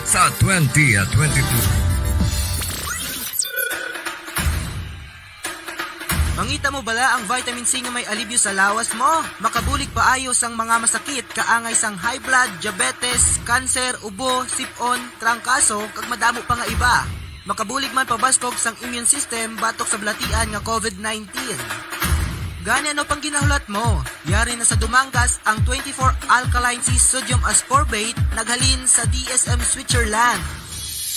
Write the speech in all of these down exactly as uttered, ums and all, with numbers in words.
sa twenty twenty-two. Mangita mo bala ang vitamin C nga may alibyo sa lawas mo? Makabulig paayo sang mga masakit, kaangay sang high blood, diabetes, cancer, ubo, sip-on, trangkaso, kag madamo pa nga iba. Makabulig man pabaskog sang immune system batok sa balatian nga covid nineteen. Gani, ano pang ginahulat mo? Yari na sa Dumangas ang twenty-four alkaline C sodium ascorbate, naghalin sa D S M Switzerland.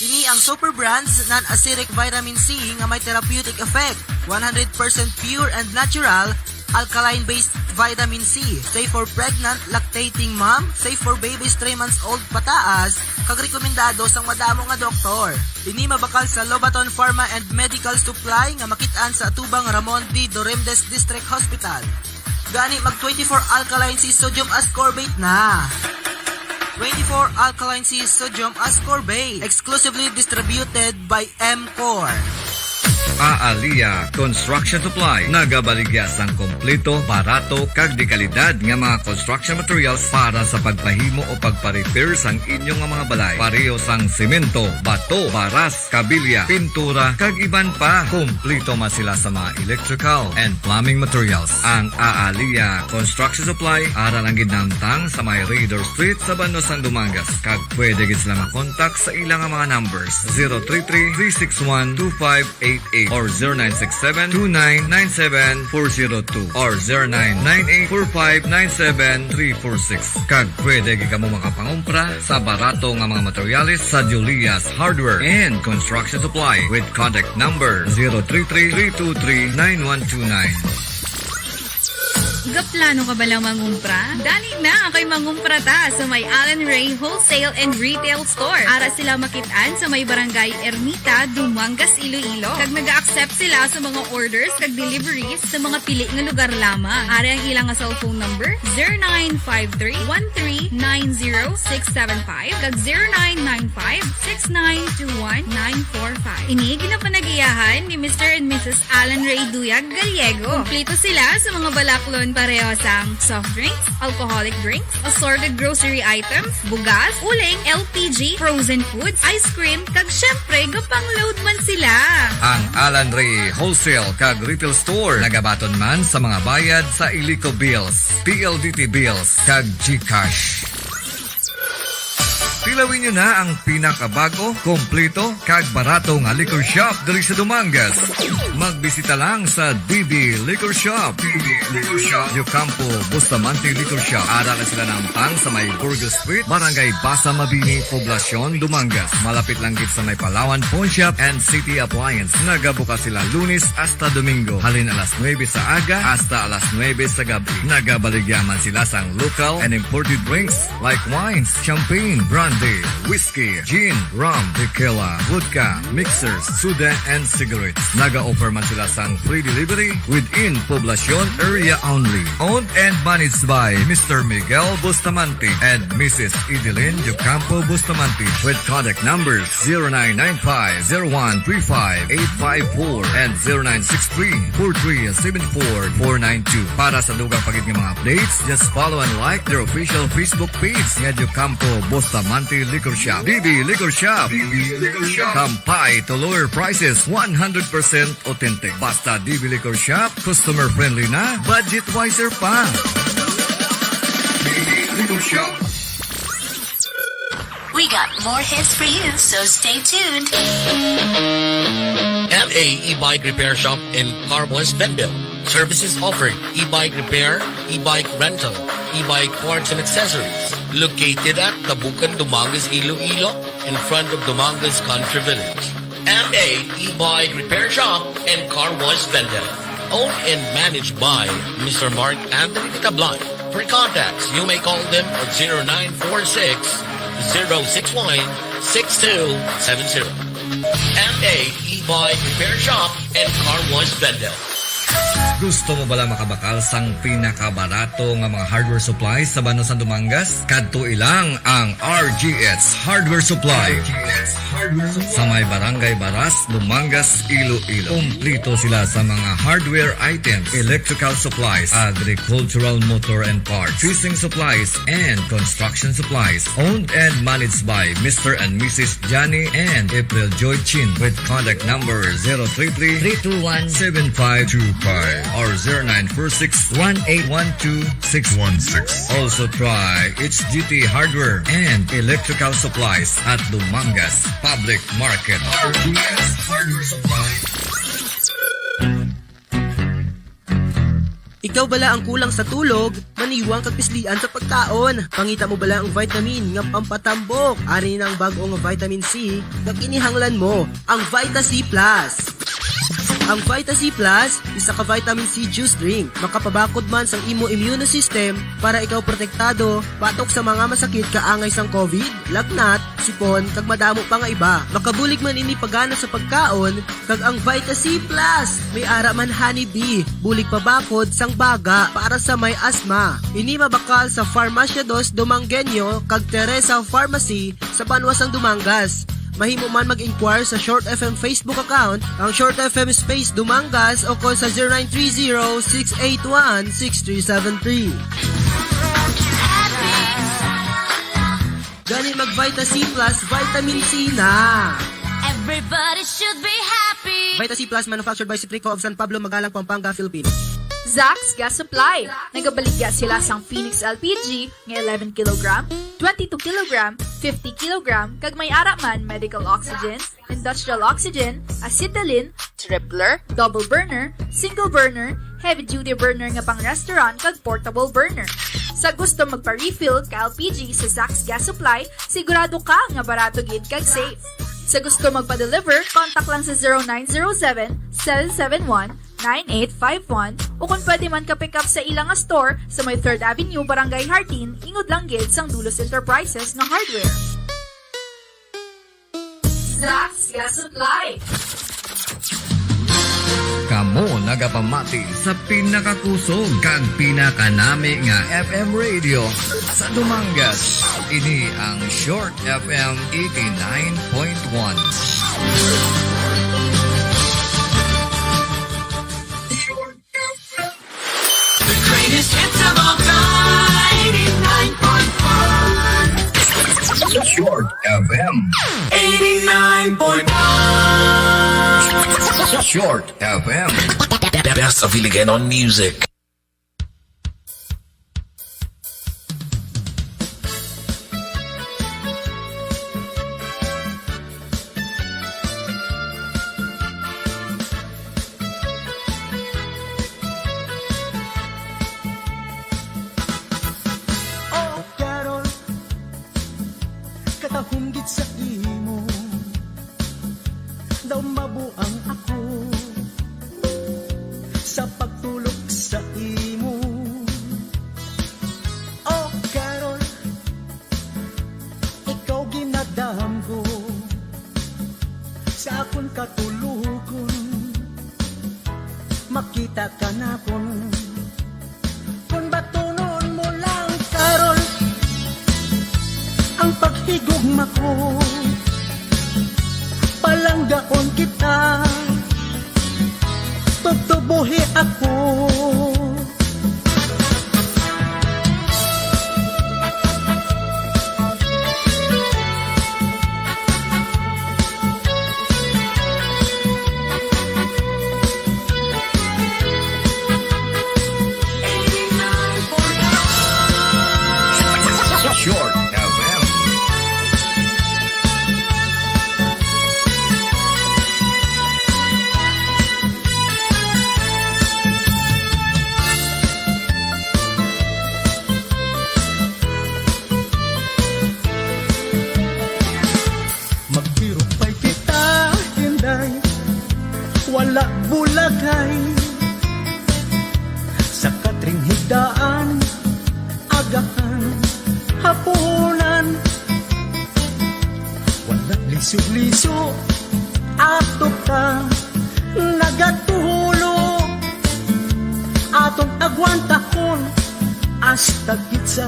Ini ang super brands non-acidic vitamin C nga may therapeutic effect, one hundred percent pure and natural, alkaline-based vitamin C, safe for pregnant, lactating mom, safe for babies three months old pataas, kag rekomendado sang madamo nga doktor. Ini mabakal sa Lobaton Pharma and Medical Supply nga makit-an sa atubang Ramon D. Dorimdes District Hospital. Gani, mag twenty-four alkaline C sodium ascorbate na. Twenty-four alkaline C sodium ascorbate, exclusively distributed by M Corps. Aalia Construction Supply nagabaligya sang kompleto, barato, kag dekalidad nga mga construction materials para sa pagpahimo o pagpa-repair sang inyo nga mga balay, pareho sang semento, bato, baras, kabilya, pintura, kag iban pa. Kompleto man sila sa mga electrical and plumbing materials. Ang Aalia Construction Supply ara lang gid namtang sa may Radar Street sa Banwa sang Dumangas, kag pwede gid sila makontak sa ilang mga numbers, zero three three, three six one, two five eight eight or zero nine six seven, two nine nine seven, four zero two or zero nine nine eight, four five nine seven, three four six. Kag pwede gid kamo makapangumpra sa barato nga mga materyales sa Julia's Hardware and Construction Supply with contact number zero three three, three two three, nine one two nine. Gaplano ka bala mangumpra? Dali na kay mangumpra ta sa may Alan Ray Wholesale and Retail Store. Ara sila makit-an sa may Barangay Ermita, Dumangas, Iloilo. Kag naga-accept sila sa mga orders kag deliveries sa mga pili nga lugar lamang. Ari ang ilang nga cellphone number, zero nine five three, one three nine zero six seven five kag zero nine nine five, six nine two one, nine four five. Ini ginapanagiyahan ni Mister and Missus Alan Ray Duyag Gallego. Kumpleto sila sa mga balaklon, pareho sang soft drinks, alcoholic drinks, assorted grocery items, bugas, uling, L P G, frozen foods, ice cream, kag syempre, gapang-load man sila. Ang Alan Ray Wholesale kag Retail Store nagabaton man sa mga bayad sa Ilico Bills, P L D T Bills, kag GCash. Tilawin nyo na ang pinakabag-o, kompleto, kag barato nga liquor shop diri sa Dumangas. Magbisita lang sa D B Liquor Shop. D B Liquor Shop, Yucampo, Bustamante Liquor Shop. Ara na sila namtang sa may Burgos Street, Barangay Basa Mabini, Poblacion, Dumangas. Malapit lang gid sa may Palawan Pawn Shop and City Appliance. Nagabukas sila Lunes hasta Domingo, halin alas nuebe sa aga hasta alas nuebe sa gab-i. Nagabaligya man sila sang local and imported drinks like wines, champagne, brandy, whiskey, gin, rum, tequila, vodka, mixers, soda, and cigarettes. Naga-offer man sila sang free delivery within Poblacion area only. Owned and managed by Mister Miguel Bustamante and Missus Edeline Yucampo Bustamante with contact numbers zero nine nine five zero one three five eight five four and zero nine six three four three seven four four nine two. Para sa dugang pa gid nga mga updates, just follow and like their official Facebook page nga Yucampo Bustamante Liquor Shop. D B Liquor Shop. D B Liquor Shop. Kampay to lower prices, one hundred percent authentic. Basta D B Liquor Shop, customer friendly na, budget wiser pa. D B Liquor Shop. We got more hits for you, so stay tuned. M A E-Bike Repair Shop and Car Wash Benville. Services offered: e-bike repair, e-bike rental, e-bike parts and accessories. Located at Tabukan, Dumangas, Iloilo, in front of Dumangas Country Village. M A E-Bike Repair Shop and Car Wash Vendor. Owned and managed by Mister Mark Anthony Tablay. For contacts, you may call them at zero nine four six, zero six one, six two seven zero. M A E-Bike Repair Shop and Car Wash Vendor. Gusto mo bala makabakal sang pinakabarato nga mga hardware supplies sa Banwa sang Dumangas? Kadtoi lang ang R G S Hardware Supply. Sa may Barangay Baras, Dumangas, Iloilo. Kumpleto sila sa mga hardware items, electrical supplies, agricultural motor and parts, fishing supplies, and construction supplies. Owned and managed by Mister and Missus Johnny and April Joy Chin, with contact number zero three three, three two one, seven five two five or zero nine four six, one eight one two, six one six. Also try H G T Hardware and Electrical Supplies at Dumangas Public Market. R G S Hardware Supplies. Ikaw bala ang kulang sa tulog, maniwang kag pislian sa pagkaon? Pangita mo bala ang vitamin nga pampatambok? Ari na ang bag-o nga vitamin C nga kinahanglan mo, ang Vita C Plus. Ang Vita C Plus, isa ka vitamin C juice drink. Makapabakod man sang imo immune system para ikaw protektado batok sa mga masakit kaangay sang COVID, lagnat, sipon, kag madamo pa nga iba. Makabulig man ini pagana sa pagkaon, kag ang Vita C Plus may ara man honey bee, bulig pabakod sang baga para sa may asma. Ini mabakal sa Farmacia Dos Dumangueño kag Teresa Pharmacy sa Banwa sang Dumangas. Mahimo man mag-inquire sa Short F M Facebook account, ang Short F M Space Dumangas, o kon sa zero nine three zero, six eight one, six three seven three. Gani mag Vita C Plus, vitamin C na! Everybody should be happy. Vita C Plus, manufactured by Citrico of San Pablo, Magalang, Pampanga, Philippines. Zack's Gas Supply. Nagabaligya sila sang Phoenix L P G nga eleven kilogram, twenty-two kilogram, fifty kilogram, kag may ara man medical oxygen, industrial oxygen, acetylene, tripler, double burner, single burner, heavy duty burner nga pang restaurant, kag portable burner. Sa gusto magpa-refill ka L P G sa Zack's Gas Supply, sigurado ka nga barato gid kag safe. Sa gusto magpa-deliver, contact lang sa zero nine zero seven, seven seven one, nine eight five one, o kung pwede man ka pick up sa ila nga store sa may Third Avenue, Barangay Jardin, ingod lang gid sang Dulos Enterprises nga hardware. Zack's Gas Supply. Kamo nagapamati sa pinakakusog kag pinakanami nga F M radio sa Dumangas. Ini ang Short F M eighty-nine point one. The greatest hits of all time. Eighty-nine point one. Short F M. Eighty-nine point one. Short F M. Best of Hiligaynon music. Oh, Carol, katahom gid sa imo, daw mabuang ako sa pagtulok sa imo. Oh, Carol, ikaw ginadamgo sa akon katulogon. Makita ka nakon, kon batunon mo lang, Carol, ang paghigugma ko. Palanggaon kita, tubtob buhi ako. Short F M. Magtirupay kita, Inday, wala bulagay. Sa katring higdaan, agahan, hapunan. Wala liso-liso, ato ka nagatulo. Tong agwantahon hasta gid sa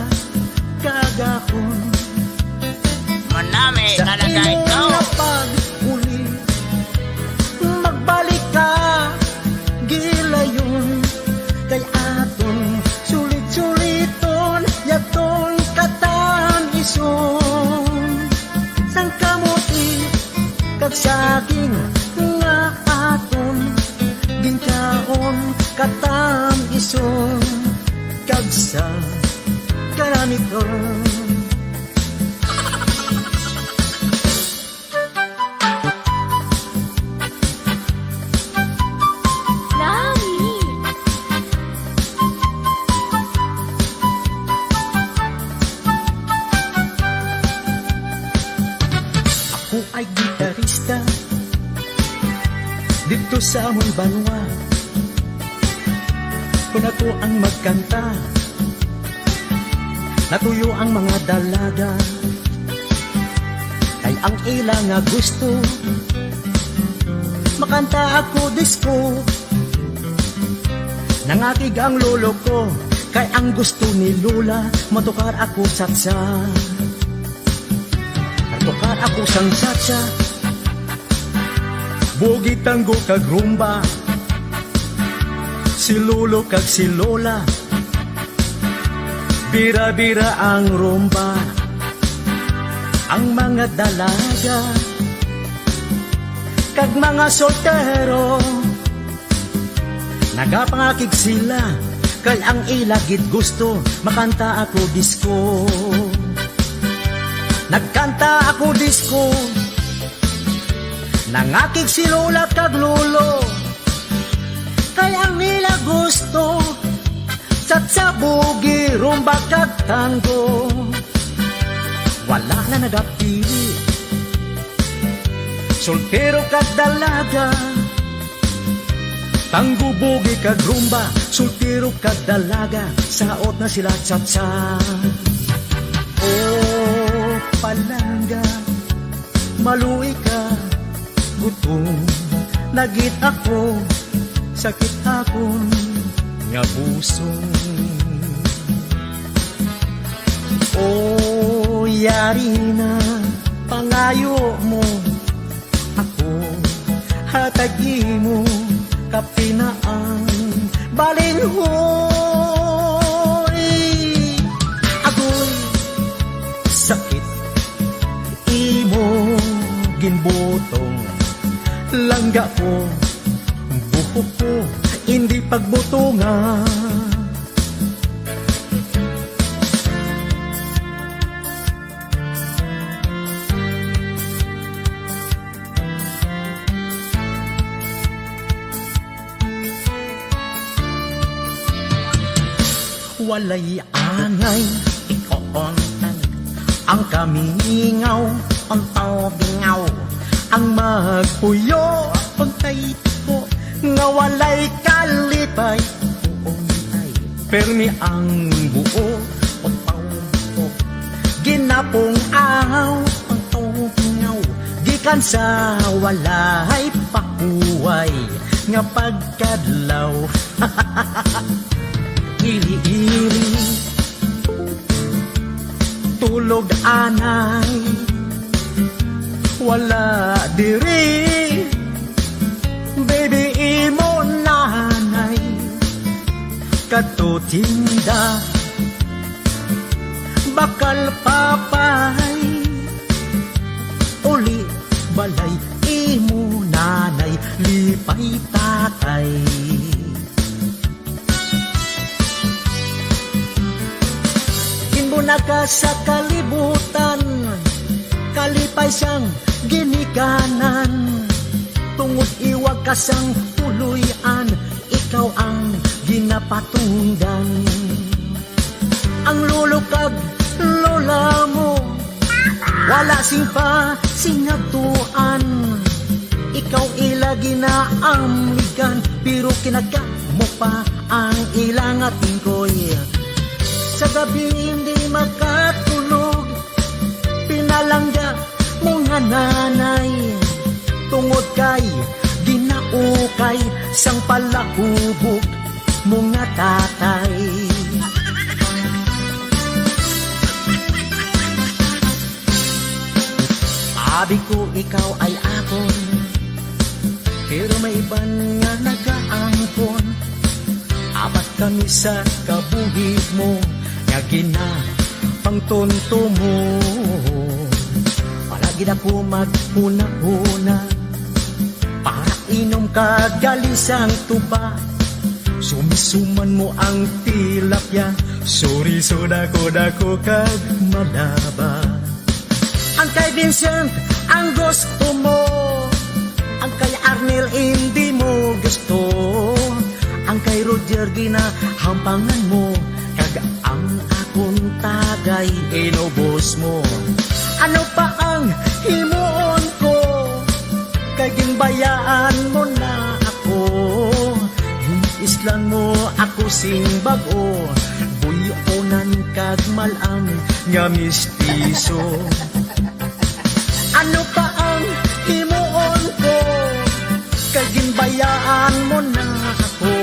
kagahon. Manami sa talaga imo ikaw. Nga pag-uli, magbalik ka gilayon, kay aton sulit-suliton yadtong katamison. Sang kamote kag saging nga aton ginkaon, katamison kag sa kalamiton. Nami. Ako ay gitarista dito sa amon banwa. Kung ako ang magkanta, natuyo ang mga dalaga. Kay ang ila nga gusto, makanta ako disco. Nangakig ang lolo ko, kay ang gusto ni Lola, matukar ako sa-tsa. Matukar ako sang sa-tsa. Boogie, tango kag rumba, si lolo kag si lola. Bira-bira ang rumba, ang mga dalaga kag mga soltero. Nagapangakig sila, kay ang ila gid gusto, makanta ako disco. Nagkanta ako disco, nangakig si lola kag lolo, kay ang nila gusto, sa-tsa, boogie, rumba kag tango. Wala na nagapili, soltero kag dalaga. Tango, boogie kag rumba, soltero kag dalaga, saot na sila sa-tsa. O palangga, maluoy ka, gutom na gid ako, sakit akon nga busong. O yari na, pangayo mo, ako hatag imo, kape na ang balinghoy. Agoy, sakit imo ginbutong, langga ko, buhok ko, hindi pagbutonga. Walay angay ikuon ang kamingaw, ang tawbingaw, ang magpuyo, ang tayko, nga walay kalipay, uon ay. Permi ang buo, ang tawbingaw, ginapong ahaw, ang tawbingaw, gikan sa walay pakuway nga pagkadlaw. Ili-ili, tulog anay, wala diri, baby, imo nanay, kadto tinda, bakal papay, uli balay, imo nanay, lipay tatay. Ginbunaka sa kalibutan, kalipay sang ginikanan. Tungod iwag ka sang puloy-an, ikaw ang ginapatungdan. Ang lolo kag lola mo, wala sing pa sing nagtuan. Ikaw ila ginaamligan, pero kinagamo pa ang ila nga tingkoy. Sa gabi hindi makatulog, pinalangga mo nga nanay. Tungod kay ginaukay sang palahubog, Mga tatay. Abi ko ikaw ay akon, pero may iban nga nagaangkon. Apat kami sa kabuhi mo nga ginapangtonto mo. Palagi na ko maghunahuna para inom ka gali sang tuba. Sumisuman mo ang tilapia, suriso dako-dako kag malaba. Ang kay Vincent ang gusto mo, ang kay Arnel hindi mo gusto, ang kay Roger ginahampangan mo, kag ang akon tagay inubos mo. Ano pa ang himuon ko? Kay ginbayaan mo na ako. Ginislan mo ako sing bag-o, buyonan kag mal-am nga mistiso. Ano pa ang himuon ko? Kay ginbayaan mo na ako.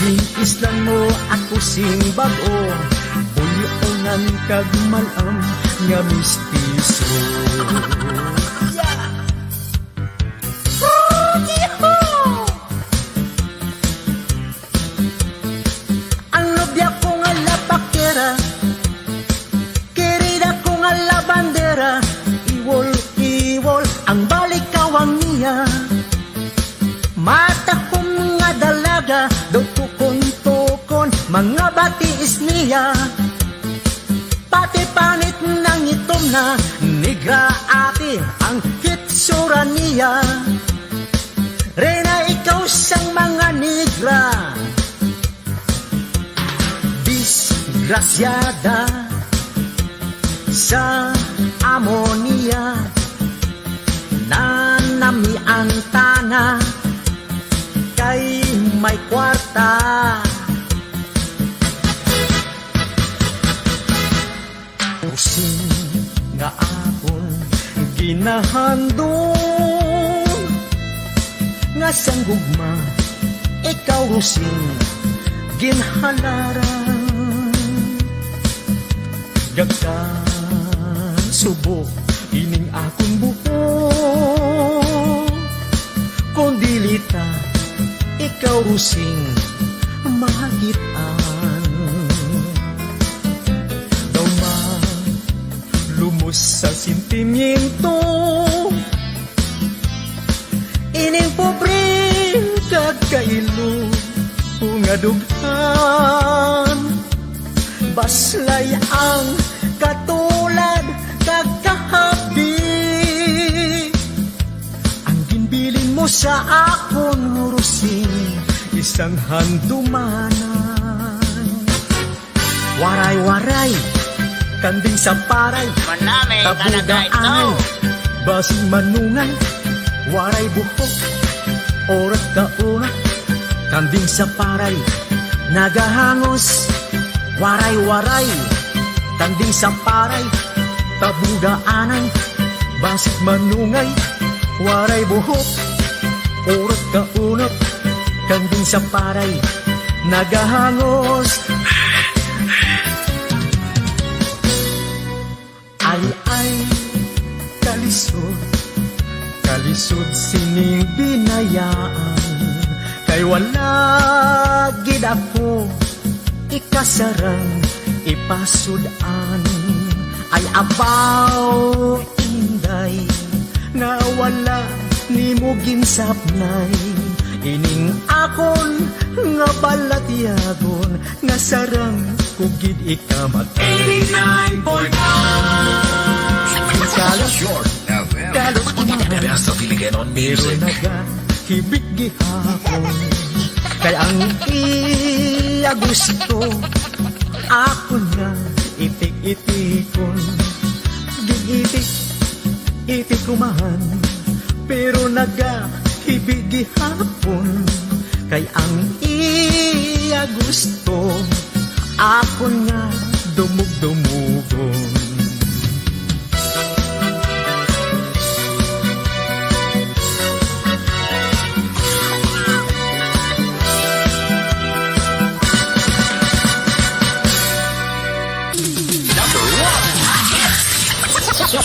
Ginislan mo ako sing bag-o, buyonan kag mal-am nga mistiso. Yeah! Ang nobya ko nga labakera, kirida ko nga labandera, iwol-iwol ang balikawang niya. Mata ko nga dalaga, daw tukon-tukon, mga batiis niya. Pati panit nang itom na, negra ati ang hitsura niya. Reyna ikaw sang mga negra, disgrasyada sa amo niya. Nanamian tana kay may kwarta. Rosing nga akon ginahandom, nga sang gugma ikaw, Rosing, ginhalaran. Gagkasubo ining akon buhok, kon dili ta ikaw, Rosing, mahakit-an. Daw malumos sa sentimiento ining pobre kag kailo nga dughan. Baslay ang katulad kag kahabi. Ang ginbilin mo sa akon, Rosing, isang handumanan. Waray-waray, kanding sa paray, manami tabuga talaga ito. Anay, basig manungay, waray buhok, orat kauna, kanding sa paray, nagahangos, waray-waray, kanding sa paray, tabuga anay, basig manungay, waray buhok, orat kauna, kanding sa paray, nagahangos. Ay, ay, kalisod, kalisod sining binayaan, kay wala gid ako ikasarang ipasud-an. Ay, abaw, Inday, nga wala nimo ginsapnay ining akon nga balatyagon, nga sarang ko gid ikamatay. Eighty-nine point one. Kalot, Your F M. Kalot naman. Best of Hiligaynon Pero music. Nagahibig gihapon. Kay ang iya gusto, ako na itik-itikon. Gig-itik, itik ko man, pero nagahibig gihapon. Kay ang iya gusto, ako na dumugdumugon.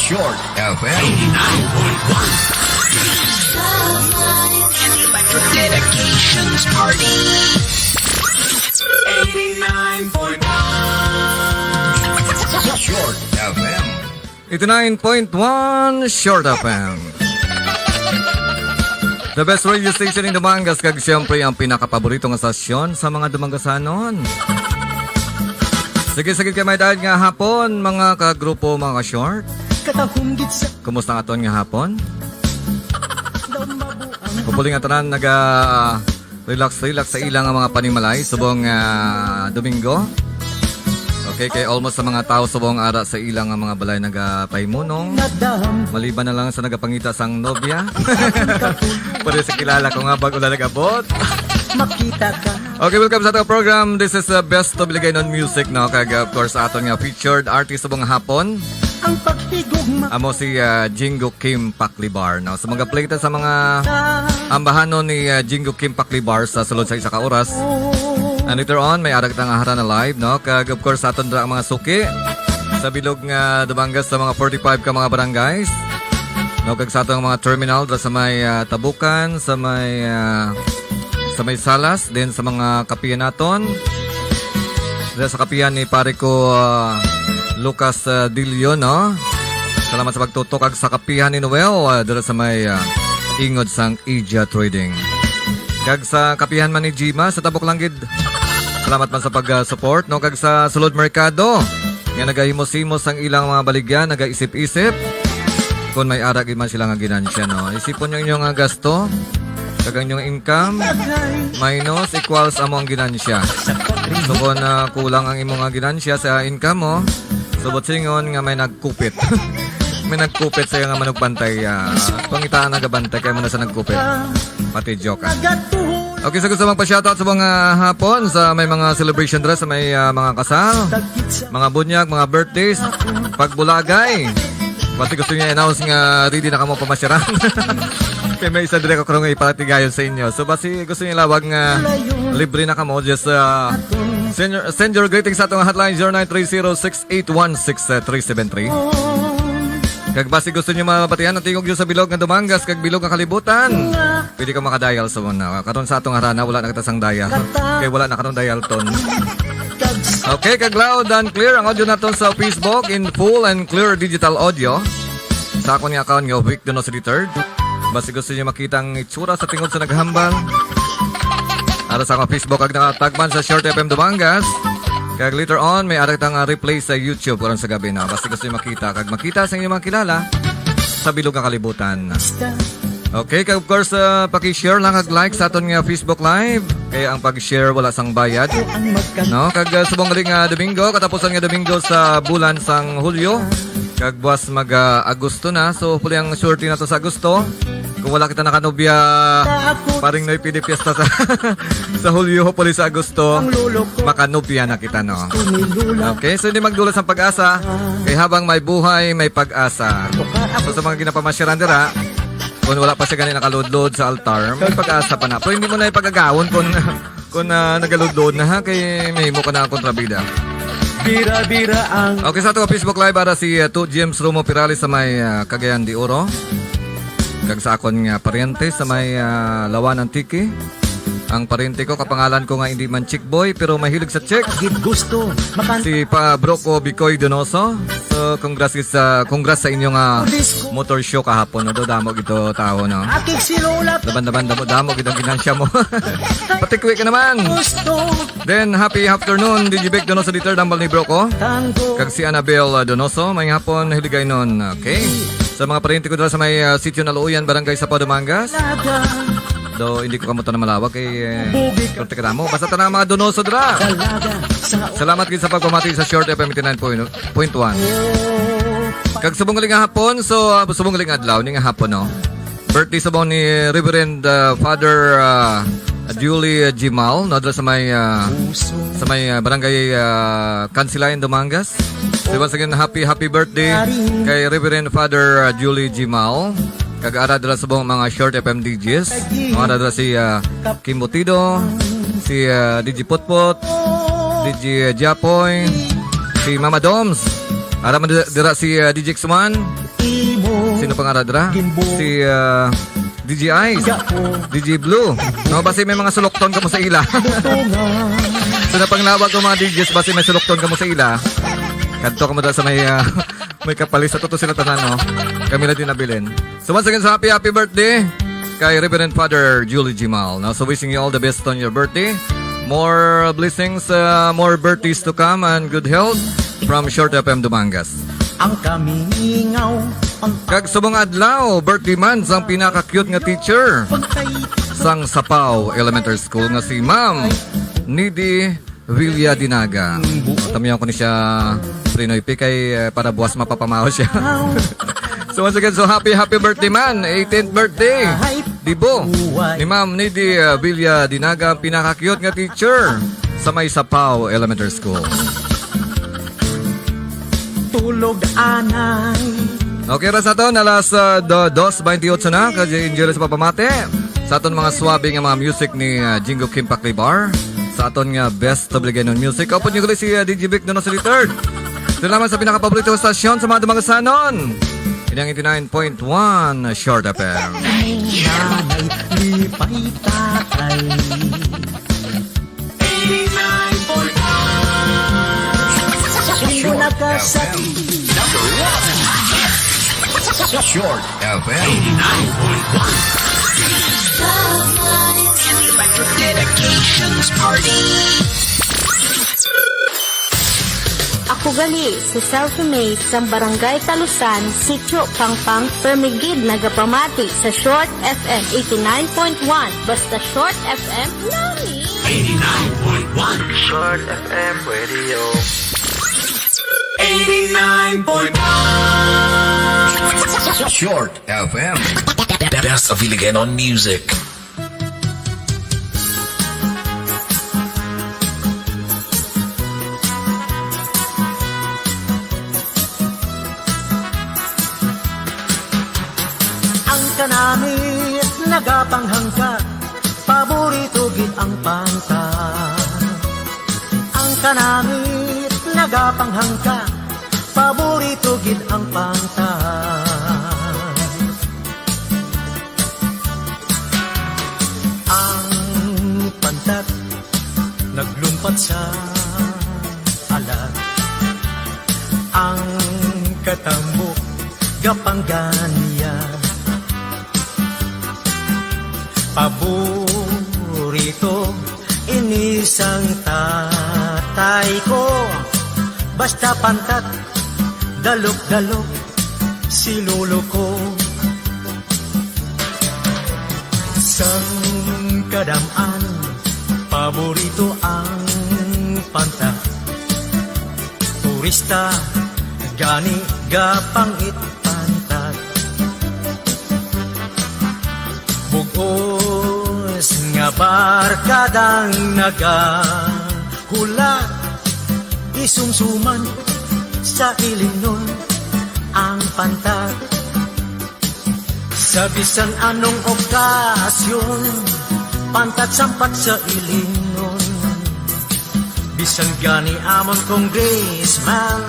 Short F M. Dedications Party. Eighty-nine point one. Short F M. Eighty-nine point one Short F M. The best radio station in Dumangas, kag siyempre ang pinakapaborito nga stasyon sa mga Dumangasanon. Sige, sige, kay may dahil nga hapon, mga kagrupo, mga short. Katahom gid sa Kumusta ang aton nga hapon? Hopefully nga tanan naga relax, relax sa ilang mga panimalay subong, ah, Domingo. Okay, kay almost sa mga tao subong ara sa ilang mga balay nagapahimunong. Maliban na lang sa nagapangita sang nobya. Pwede sa kilala ko nga bago lang nag-abot. Makita ka. Okay, welcome sa atong program. This is, uh, Best of Ligaynon Music, no? Kag, uh, of course, aton nga featured artist subong hapon. Ang paghigugma. Amo si, uh, Jingo Kim Paklibar, no? So, mag-play ta sa mga ambahanon ni, uh, Jingo Kim Paklibar sa sulod sa isa ka oras. And later on, may ara kita nga harana live, no? Kag, of course, sa aton dira ang mga suki sa bilog nga Dumangas sa mga forty-five ka mga barangays. No, kag sa atong mga terminal dira sa may, ah, Tabukan, sa may, ah, sa may Salas, din sa mga kapihan naton. Dira sa kapihan ni pare ko, ah, Lucas, ah, Dillo, no? Salamat sa pagtutok. Kag sa kapihan ni Noel, ah, dira sa may, ah, ingod sang Ija Trading. Kag sa kapihan man ni Jima, sa Tabok lang gid. Salamat man sa pag-support, no? Kag sa Sulod Merkado, nga nagahimos-himos sang ilang mga baligya, nagaisip-isip. Kung may ara gid man sila nga ginansya, no? Isipon niyo inyo nga gasto, kag ang inyong income, minus, equals amo ang ginansya. So, kung, ah, kulang ang imo nga ginansya sa income mo, subot singon nga may nagkupit. May nagkupit sa iya nga manugpantay, ah, pangitaan nagabantay kay mo na sa nagkupit. Pati joke, ah. Okay, sa gusto magpa-shoutout sa mga hapon, sa may mga celebration dira, sa may, ah, mga kasal, mga bunyag, mga birthdays, pagbulagay. Basi gusto niya announce nga ready na kamo pamasyaran. Kay may isa diri ko karong ipatigayon sa inyo. So, basi gusto niya lawag nga libre na kamo, just, ah, send your, send your greetings sa atong hotline, zero nine three zero six eight one six three seven three. Kag basi gusto niyo mabatian ang tingog niyo sa bilog nga Dumangas kag bilog nga kalibutan, pwede ka makadial sa una. Karon sa atong harana, wala na kita sang dial. Kay wala na karon dial tone. Okay, kag loud and clear ang audio naton sa Facebook in full and clear digital audio. Sa akon nga account nga Vic Donoso the third. Basi gusto niyo makita ang itsura sa tingog sa naghambal. Ara sa akong Facebook kag nakatagman sa Short F M Dumangas. Kag later on, may ara kita nga replay sa YouTube karon sa gabi na. Basi gusto niyo makita kag makita sa inyong mga kilala sa bilog nga kalibutan. Okay, kag of course, uh, paki-share lang kag like sa aton nga Facebook Live. Kaya ang pag-share wala sang bayad. No? Kag, uh, subong gali nga Domingo, katapusan nga Domingo sa bulan sang Hulyo. Kag buwas mag, uh, Agosto na. So, hopefully ang swerte nato sa Agosto. Kung wala kita nakanobya, paring Noy, pwede piyesta sa, sa Hulyo, hopefully sa Agosto, makanobya na kita, no? Okay, so hindi magdulot sa pag-asa. Kay habang may buhay, may pag-asa. So, sa mga ginapamasyaran dira, kung wala pa siya gani nakaludlod sa altar, may pag-asa pa na. Pero hindi mo na ipag-agawon kung, kung, ah, nagaludlod na, ha, kay may mo ka na kontrabida. Bira-bira ang Okay, sa ato Facebook Live, ara si, ah, two James Romo Pirales sa may, ah, Cagayan de Oro. Kag sa akon nga paryente sa may, ah, Lawan, Antique. Ang paryente ko, kapangalan ko nga hindi man chick boy, pero mahilig sa chick. Gid gusto. Makan- Si pa bro ko, Bicoy Donoso. So, congrats sa, congrats sa inyo nga Disco. Motor show kahapon, no? Do, damo gito tao, no? Akig sinulat. Daban-daban, damo-damo gid ang ginansya mo. Patikwi ka naman. Gusto. Then, happy afternoon, D J Vic Donoso the third, hambal ni bro ko. Tango. Kag si Annabel, uh, Donoso, may hapon, hiligay nun. Okay. Sa mga paryente ko dira sa may, uh, Sitio Naluuyan, Barangay Sapaw, Dumangas. Do, hindi ko kamutan na malawag kay, eh, Bugik. Korte ka damo. Basta tanan mga Donoso dira. Dalaga sa Salamat gid sa pagpamati sa Short F M eighty-nine point one. Kag subong gali nga hapon, so, uh, subong gali nga adlaw, ni nga hapon, no? Birthday subong ni Reverend, uh, Father, uh, Julie, uh, Jimal, no? Dira sa may, uh, sa may, uh, barangay, uh, Kansilayan, Dumangas. So, once again, happy, happy birthday kay Reverend Father, uh, Julie Jimal. Kag ara dira subong mga Short F M D Js. Mga ara dira si, uh, Kim Butido, si, uh, D J Potpot, D J Japoy, si Mama Doms. Ara man dira, dira si, uh, D J X one. Sino pa nga ra dira? Si, ah, D J Ice, D J Blue. No, basi may mga sulokton kamo sa ila. So, napanglawag ko mga D Js, basi may sulokton kamo sa ila. Kadto kamo dira sa may, ah, may kapalis. Sa totoo sila tanan, no? Kami lang din nabilin. So, once again, so happy, happy birthday kay Reverend Father Julie Gimal. No? So, wishing you all the best on your birthday. More blessings, uh, more birthdays to come, and good health from Short F M Dumangas. Ang kamingaw, ang Kag subong adlaw, birthday man sang pinaka-cute nga teacher pagtay sang Sapao Elementary School nga si Ma'am Nidi Villa Dinaga. Tamiyan ko ni siya, Prinoy P, kay, eh, para buwas mapapamahaw siya. So once again, so happy, happy birthday man. Eighteenth birthday. Dibo. Ni Ma'am Nidi, uh, Villa Dinaga, ang pinaka-cute nga teacher sa may Sapao Elementary School. Tulog anay. Okay, ra sa aton, alas, ah, do-, dos baynte otso na, kag enjoy sa pagpamati sa aton mga suabe nga mga music ni, ah, Jingo Kim Paklibar, sa aton nga best Tubligaynon music. Upod niyo gali si, ah, D J Vic Donoso the third. Salamat sa pinakapaborito nga stasyon sa mga Dumangasanon. Ini ang eighty-nine point one Short F M. Nanay, lipay, tatay. Eighty-nine point one. Sundo na ka sa Number one. Short F M. Eighty-nine point one. Dedications Party. Ako gali, si Selfie May sang Barangay Talusan, Sitio Pangpang, permi gid nagapamati sa Short F M eighty-nine point one. Basta Short F M, nami. Eighty-nine point one. Short F M Radio. Eighty-nine point one. Short F M. Best of Hiligaynon music. Ang kanamit nagapanghangka, paborito gid ang pantat. Ang kanamit nagapanghangka, paborito gid ang pantat. Ang pantat naglumpat sa alat, ang katambok gapangganiya. Paborito ini sang tatay ko, basta pantat, dalok-dalok si lolo ko. Sang kadam-an, paborito ang pantat. Turista gani gapangit pantat. Bug-os nga barkadang nagahulat, isumsuman sa ilimnon ang pantat. Sa bisan anong okasyon, pantat sampat sa ilimnon. Bisan gani amon congressman,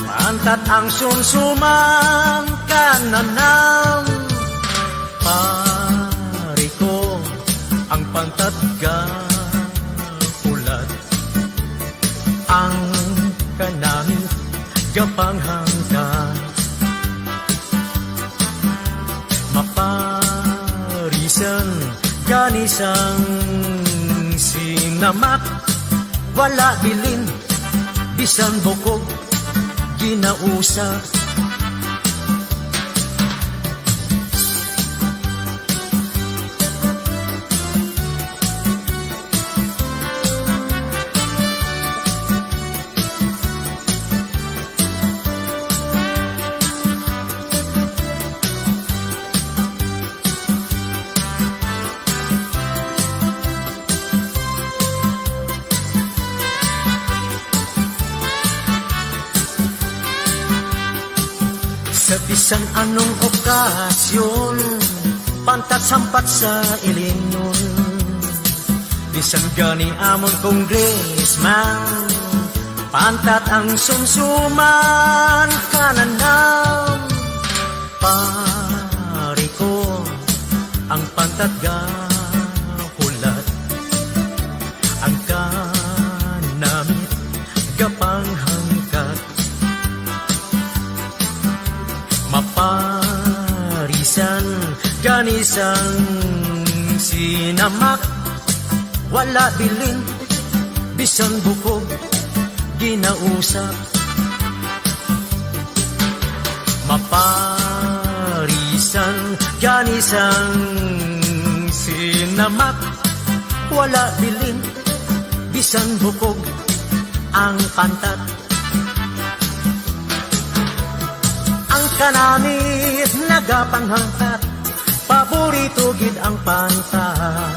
pantat ang sumsuman kananan. Pare ko, ang pantat gapulat, ang kanami gapanghangka. Maparisan gani sang sinamak, wala bilin, bisan bukog ginausa. Sa bisan anong okasyon, pantat sampat sa ilimnon. Bisan gani amon congressman, pantat ang sumsuman kananan. Pari ko, ang pantat gahulat, ang kanamit gapanghangkat. Maparisan gani sang sinamak, wala bilin, bisan bukog ginausap. Maparisan gani sang sinamak, wala bilin, bisan bukog ang pantat. Ang kanamit nagapanghangkat, paborito gid ang pantat.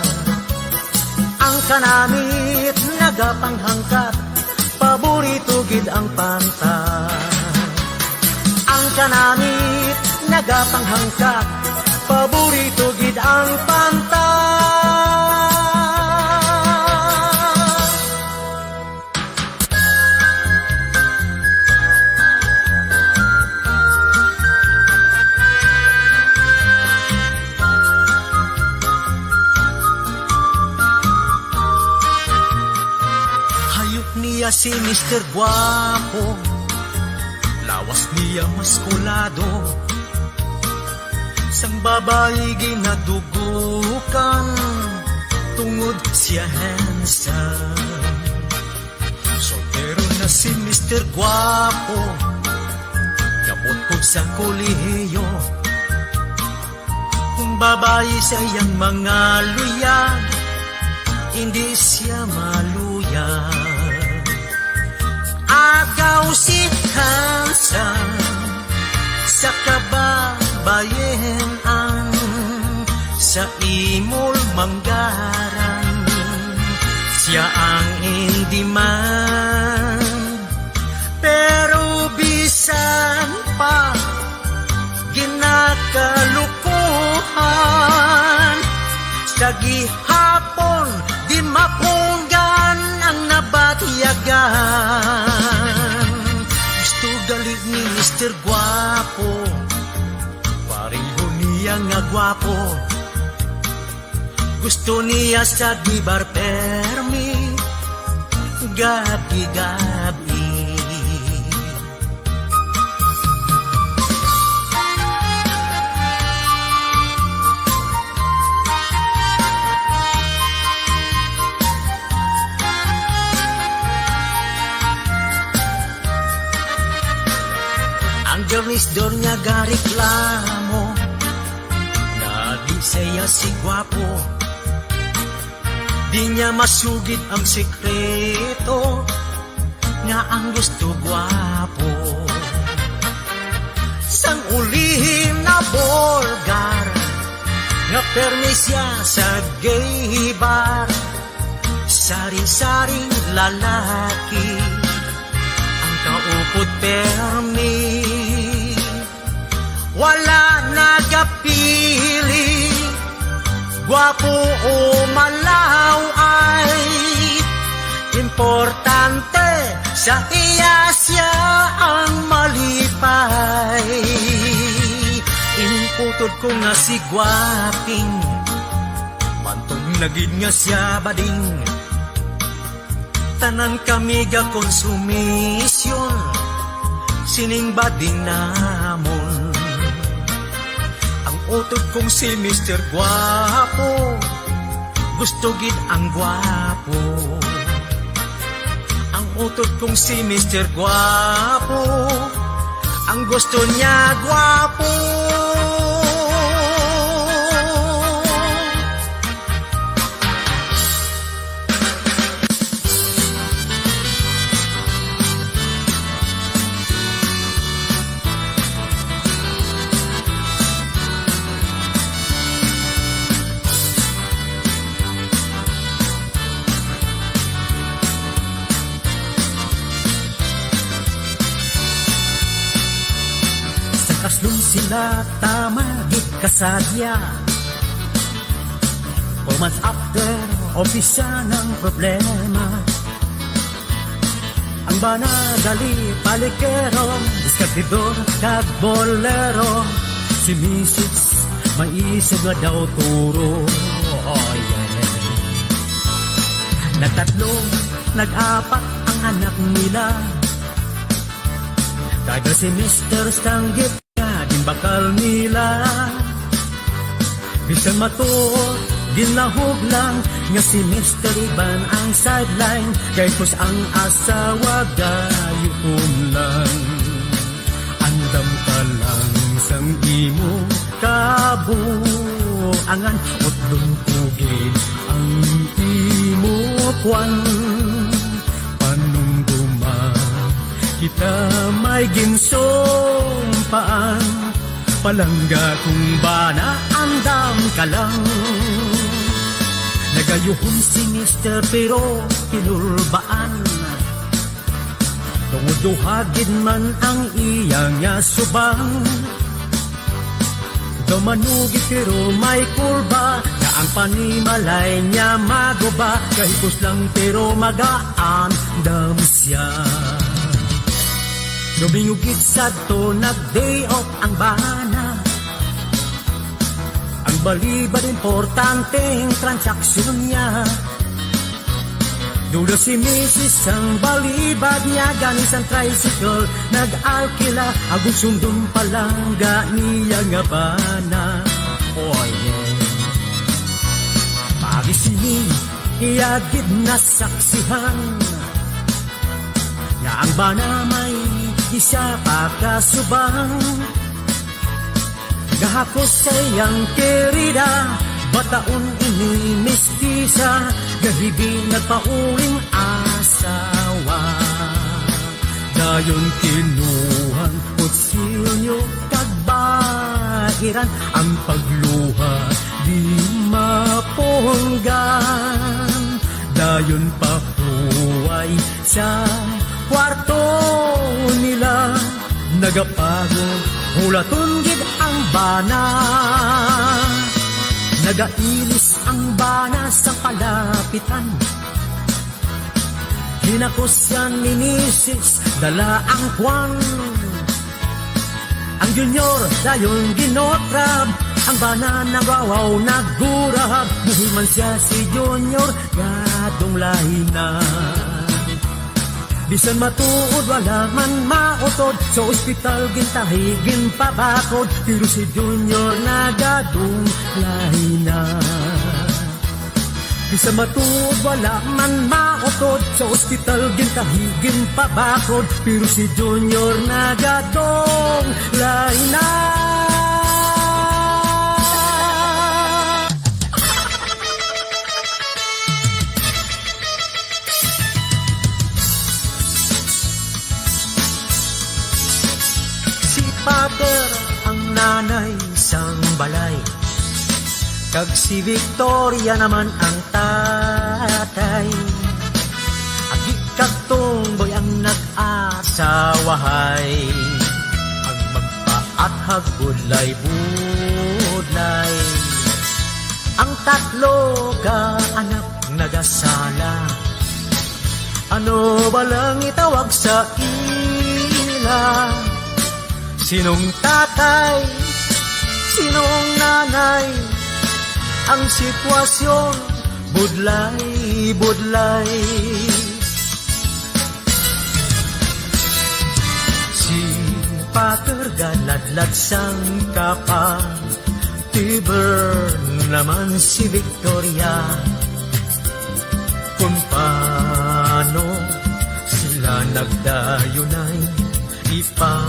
Ang kanamit nagapanghangkat, paborito gid ang pantat. Ang kanamit nagapanghangkat, paborito gid ang pantat. Hayop niya si Mister Guapo, lawas niya maskulado. Sang babayi ginadugukan, tungod siya handsome. Soltero na si Mister Guapo, kabot ko sa kolehiyo. Kung babayi sa iyang mga luyag, hindi siya maluyag. Agaw si handsome sa kababayen-an, sa imol manggaran, siya ang in demand. Pero bisan pa ginakalukuhan, sa gihapon di mapunggan ang nabatyagan. Gusto gali ni Mister Guapo, pareho niya nga guapo. Gusto niya sa gibar permi gabi-gabi. Ang garnisdor niya gareklamo, nadi siya si Guapo. Di niya masugid ang sekreto nga ang gusto guapo. Sang ulihi na borgar nga permi siya sa gay bar. Sari-saring lalaki ang kaupod permi. Wala nagapili, gwapo o malaw-ay. Importante sa iya siya ang malipay. Inputod ko nga si Gwaping, mantog na gid nga siya bading. Tanan kami gakonsumisyon sining bading namon. Ang utod kong si Mister Guapo, gusto gid ang guapo. Ang utod kong si Mister Guapo, ang gusto niya guapo. Sa kaslom sila tama gid kasadya. Four months after, umpisa ng problema. Ang bana gali palikero, diskadidor kag bolero. Si misis, may isog nga daw turo. Oh, yeah. Nagtatlo, nag-apat ang anak nila. Kag si Mister Sanggit nga ginbakal nila. Bisan matuod, ginlahog lang nga si Mister Iban ang sideline. Kay kus ang asawa gayuhon lang. Andam ka lang sang imo kabuangan, utlon ko gid ang imo kwan. Panumduma kita may ginsumpaan, palangga kong bana, andam ka lang. Nagayuhon si Mister pero pinurbaan. Tungod duha gid man ang iya nga subang. Daw manugi pero may kurba, nga ang panimalay niya maguba. Kahipos lang pero mag-aandam siya. Domingo gid sadto nag-day off ang bana. Ang balibad importanteng transaksyon niya. Dula si misis sang balibad niya, gani sang tricycle nag-alkila, agud sundon palangga niya nga bana. Oh, yeah. Pagi sini, iya gid nasaksihan nga ang bana may isa pa ka subang. Gahapos sa iyang kerida, bataon ini mistisa, gahibi nagpauling asawa. Dayon kinuhang kutsilyo kag bairan, ang pagluha di mapunggan. Dayon pahuway sa kwarto nila. Nagapagod, hulaton gid ang bana. Nagailis ang bana sa palapitan. Hinakos siya ni misis, dala ang kwan. Ang junior dayon ginotrab, ang bana nagwawaw, nagurab. Buhi man siya si junior, gadong lahi na. Bisan matuod, wala man mautod. Sa ospital gintahi, ginpabakod, pero si Junior nagadong lahi na. Bisan matuod, wala man mautod. Sa ospital gintahi, ginpabakod, pero si Junior nagadong lahi na. Si Pater ang nanay sang balay, kag si Victoria naman ang tatay. Agi kag tumboy ang nag-asawahay, ang magpaathag budlay-budlay. Ang tatlo ka anak nagasala. Ano ba lang itawag sa ila? Sinong tatay? Sinong nanay? Ang sitwasyon, budlay-budlay. Si Pater galadlad sang kapa, tiber naman si Victoria. Kung paano sila nagdayunay, ipa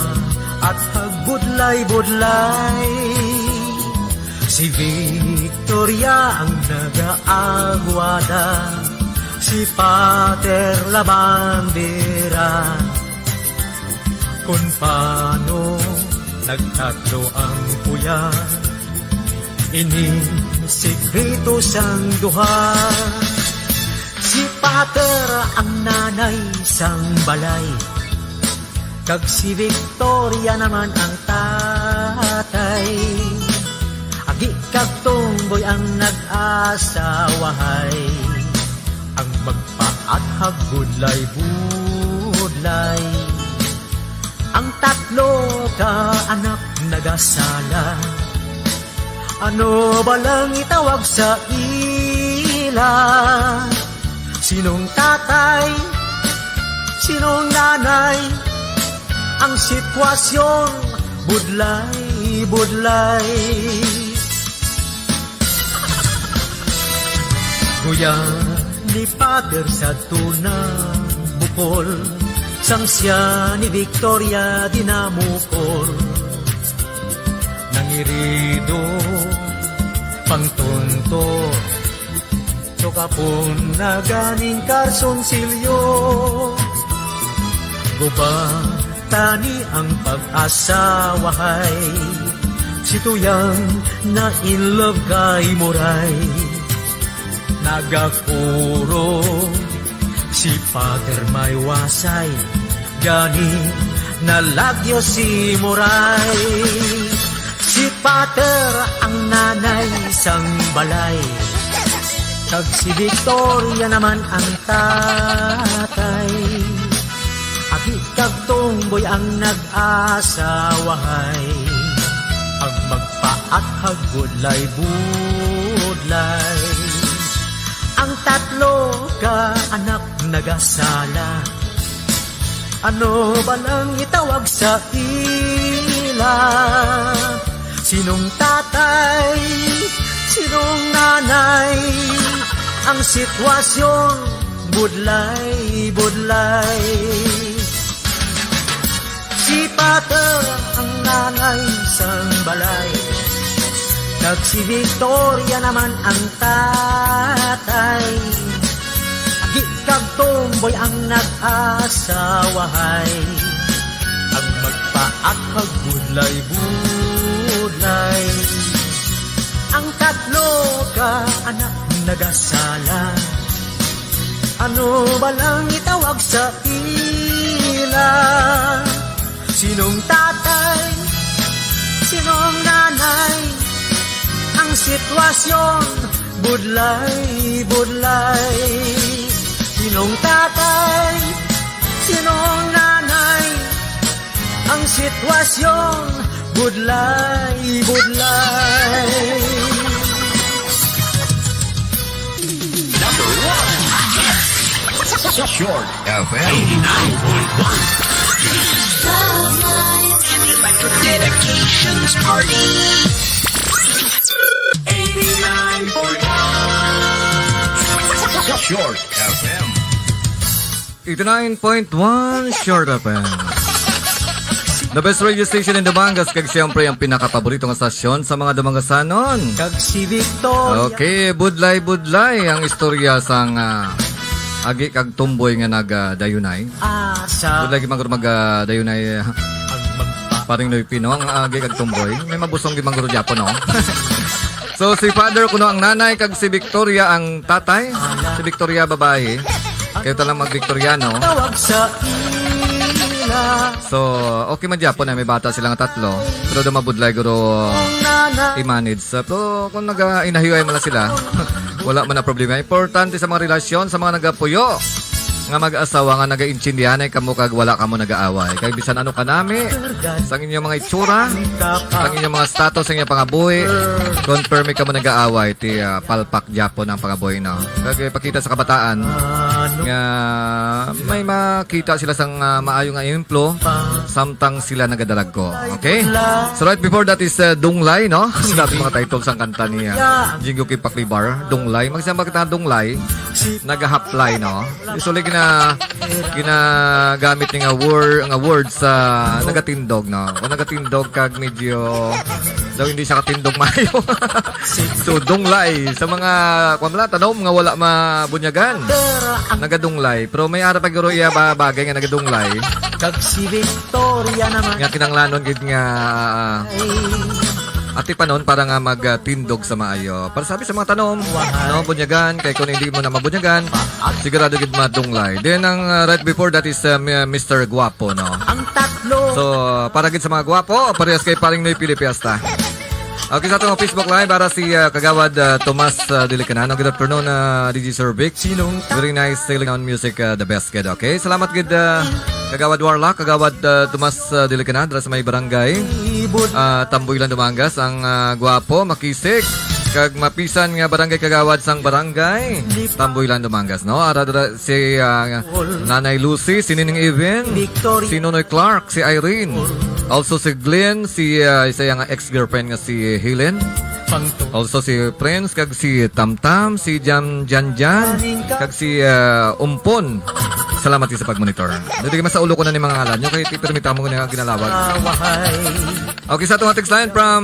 at pagbudlay-budlay. Si Victoria ang nagaagwada, si Pater Labandera. Kung paano nagtatlo ang kuya, ini sikreto sang duha. Si Pater ang nanay sang balay, kag si Victoria naman ang tatay. Agi kag tumboy ang nag-asawahay, ang magpaathag budlay-budlay. Ang tatlo ka anak Nagasala. Ano ba lang itawag sa ila? Sinong tatay? Sinong nanay? Ang sitwasyon, budlay, budlay. Guya ni Pater sa tuna bukol, sang siya ni Victoria dinamukol. Nangirido, pangtunto, sukapon na ganing karsunsilyo. Guba tani ang pag-asawahay. Si Tuyang na in love kay Moray. Nagakuro si Father may wasay. Gani nalagyo si Moray. Si Pater ang nanay sang balay, kag si Victoria naman ang tatay. Agi kag Tomboy ang nag-asawahay, ang magpaathag budlay-budlay. Ang tatlo ka anak nagasala, ano ba lang itawag sa ila? Sinong tatay? Sinong nanay? Ang sitwasyon, budlay-budlay. Si Pater ang nanay sang balay, kag si Victoria naman ang tatay. Agi kag Tomboy ang nag-asawahay, ang magpaathag budlay-budlay. Ang tatlo ka anak nagasala, ano ba lang itawag sa ila? Sinong tatay? Sinong nanay? Ang sitwasyon, budlay-budlay. Sinong tatay? Sinong nanay? Ang sitwasyon, budlay-budlay. Number one. Short F M. Eighty-nine point one. Dedications Party. Eighty-nine point one. Short F M. Eighty-nine point one Short F M. The best radio station in the Batangas, kag siyempre ang pinakapaborito nga stasyon sa mga Dumangasanon. Kag si Victoria. Okay, budlay-budlay ang istorya sang, ah, agi kag Tomboy nga nagdayunay. Asa. Budlay gid man guro mag, ah, dayunay, ah, ang magpa- Paring Noy Pino, ang agi kag Tomboy. May mabusong gid man guro gyapon, no? So, si Father kuno ang nanay, kag si Victoria ang tatay. Si Victoria, babae. Kayo talang mag-Victoriano. Tawag sa ila. So, okay man gyapon na may bata silang tatlo. Pero daw mabudlay guro i-manage. So, pero kung nag-inahiway man lang sila, wala man na problema. Importante sa mga relasyon, sa mga nagapuyo nga mag-asawa nga nagaintindihanay kamo kag wala kamo nagaaway. Kay bisan ano kanami, sang inyong mga itsura, sang inyong mga status, sang inyong pangabuhi, confirm kamo nagaaway, ti, ah, palpak gyapon ang pangabuhi, no? Kag ipakita sa kabataan nga may makita sila sang, ah, maayo nga ehemplo samtang sila nagadaragko. Okay? So right before that is, uh, Dunglay, no? Sinabi mga title sang kanta ni, uh, Jingo Kipaklibar, Dunglay. Magsama kita Dunglay, nagahaplay, no? Usually gina-, ginagamit ni nga wor-, nga word sa nagatindog, no? Kung nagatindog kag medyo daw hindi siya katindog maayo. So, Dunglay, sa mga, kwan lang, tanom nga wala mabunyagan, nagadunglay. Pero may ara pa guro iya ba, bagay nga nagadunglay. Kag si Victoria naman. Nga kinanglanon gid nga, ah, atipanon para nga magtindog sa maayo. Para sabi sa mga tanom, no, bunyagan, kay kung hindi mo na mabunyagan, sigurado gid madunglay. Then ang, ah, right before that is, ah, Mi-, Mister Guapo, no? Ang tatlo. So, para gid sa mga guwapo, parehas kay Paring Noy Pili Piesta. Okay, sa atong Facebook Live, para si, ah, Kagawad, ah, Tomas, ah, Dilicanano. Good afternoon, ah, D J Sir Vic. Very nice, Dilicanon music, ah, the best gid. Okay, salamat gid, ah, Kagawad Warlock, Kagawad, ah, Tomas, ah, Dilicana, dira sa may barangay, ah, Tamboylan, Dumangas, ang, ah, gwapo, makisig, kag mapisan nga barangay kagawad sang barangay Tamboylan, Dumangas, no? Ara dira si, ah, Nanay Lucy, si Nining Even, si Nonoy Clark, si Irene, also si Glenn, si, ah, isa nga ex-girlfriend nga si Helen. Also si Prince, kag si Tamtam, si Jam Janjan, kag si, ah, Umpon. Salamat sa pagmonitor. Dili masaulo ko na ni mga ngalan nyo, kay ti permita mo nga ginalawag. Okay, sa atong text line from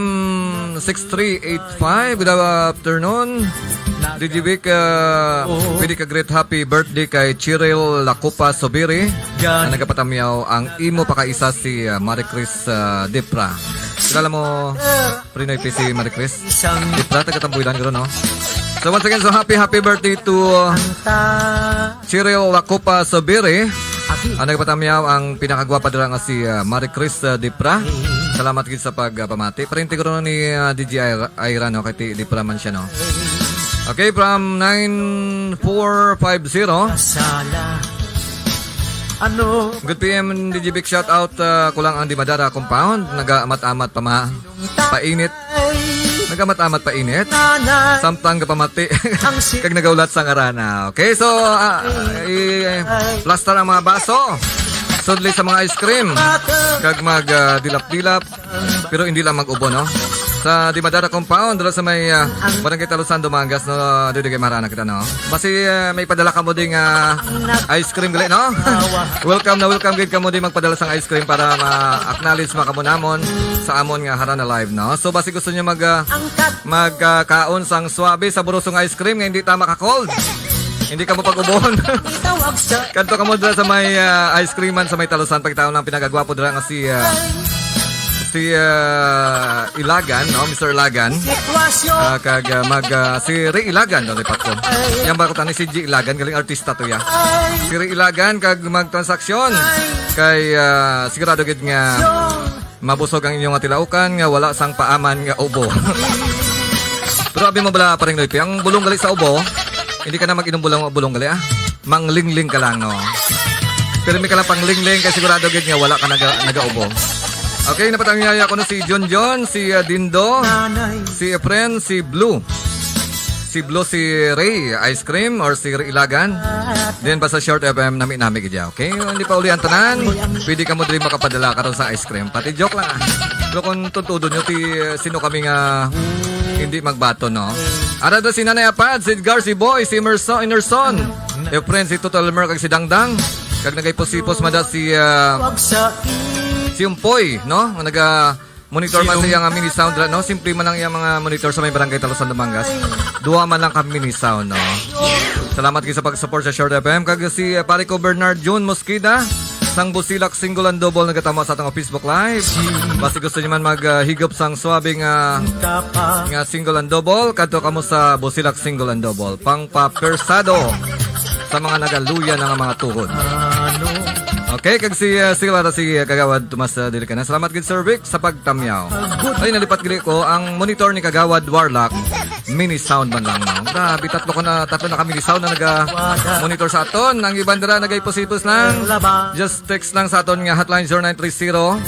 six three eight five. Good afternoon. D J Vic, ah, pwede ka greet happy birthday kay Cheryl Lacopa Sobiri, ang nagapatamyaw ang imo pakaisa si, ah, Marie Chris, ah, Dipra. Kilala mo, Prinoy P C Marie Chris? Dipra, taga Tambuilan, guro, no? So once again, so happy, happy birthday to, uh, Cheryl Lacopa Sobiri. Ang nagpatamyaw ang pinakagwapa dira nga si, uh, Marie Chris, uh, Dipra. Salamat gid sa pagpamati. Parente ko ron ni, uh, D J Ira, Ira, no? Kay ti-, Dipra man siya, no? Okay, from nine four five zero. Ano? Good P M, D J Vic, shout out, uh, ko lang ang Dimadara compound. Nagaamat-amat pa ma-, painit. Nagamat-amat pa init. Samtang gapamati. Kag nagaulat sa ngarana. Okay, so, ah, i-plastar ang mga baso. Sudli sa mga ice cream. Kag mag, ah, dilap-dilap. Pero hindi lang mag-ubo, no? Sa Dimadara Compound, dala sa may, ah, Barangay Talusan, Dumangas, no? Dito kay Marana kita, no? Basi, ah, may padala ka mo ding, ah, ice cream gali, no? Welcome na welcome gid kamo di magpadala sang ice cream para ma-acknowledge mo kamo namon sa amon nga Harana Live, no? So, basi gusto nyo mag, ah, mag, ah, kaon sang swabe, sabroso nga ice cream nga hindi ta maka-cold. Hindi kamo pag-ubon. Kadto kamo dira sa may, ah, ice cream man sa may Talusan. Pagtaon lang pinagagwapo dira nga si, ah, si, ah, Ilagan, no? Mister Ilagan. Ah, kag, ah, mag, ah, si Ray Ilagan, no, lipat ko. Yan ba ko tani si G Ilagan, galing artista to ya. Si Ray Ilagan, kag magtransaksyon. Kay, ah, sigurado gid nga mabusog ang inyong tilaukan nga wala sang paaman nga ubo. Pero abi mo bala, Paring Noy P, ang bulong gali sa ubo, hindi ka na mag-inom bulong, bulong gali, ah. Manglingling ka lang, no? Pirmi ka lang panglingling kay sigurado gid nga wala ka naga-, nagaubo. Okay, napatanyaya ko na si John John, si, uh, Dindo, si Efren, si Blue. Si Blue, si Ray, ice cream, or si Ray Ilagan. Then, basta Short F M, nami-nami gid ya, okay? Hindi pa uli ang tanan, pwede ka mo diri makapadala karon sa ice cream. Pati joke lang, ah. Pero kung tuntudon nyo, ti, uh, sino kami nga hindi magbaton, no? Ara do si Nanay Apad, si Edgar, si Boy, si Emerson, Enerson. Efren, si Toto Elmer, kag si Dangdang. Kag nagay pusipos mada si, ah, si Umpoy, no? Nga naga-monitor man sa iya nga mini sound ra, no? Simple man lang iyang mga monitor sa may barangay Talusan, Dumangas. Duha man lang ka mini sound, no? Salamat kayo sa pag-support sa Short F M. Kag si, ah, pare ko Bernard June Mosqueda, sang Busilak Single and Double, nagatama sa atong Facebook Live. Basi gusto niyo man mag, ah, higop sang swabe nga, nga single and double, kadto kamo sa Busilak Single and Double. Pangpapersado sa mga nagaluya na nga mga tuhod. Okay, kag si, ah, sila na si, ah, Kagawad Tomas, ah, Dilicana. Salamat gid, Sir Vic, sa pagtamyaw. Ay, nalipat gili ko ang monitor ni Kagawad Warlock. Mini sound man lang, no? Grabe, tatlo ko na, tatlo na ka mini sound na naga-monitor sa aton. Ang iban dira nagay pusipos lang. Just text lang sa aton nga hotline, zero nine three zero,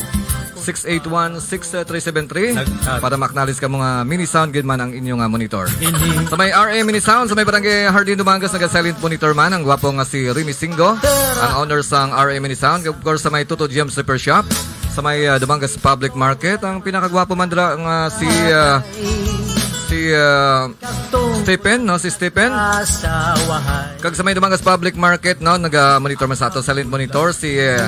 six eight one, six three seven three, para ma-acknowledge ka mo nga mini sound gid man ang inyo nga monitor. Sa may R A Mini Sound, sa may barangay Hardin, Dumangas, naga-silent monitor man ang gwapo nga si Remy Singo, ang owner sang R A Mini Sound. Of course, sa may Toto Gems Repair Shop, sa may, ah, Dumangas Public Market, ang pinakagwapo man dira nga si, ah, si, ah, Stephen, no? Si Stephen. Kag sa may Dumangas Public Market, no, naga-monitor man sa ato, silent monitor, si, eh,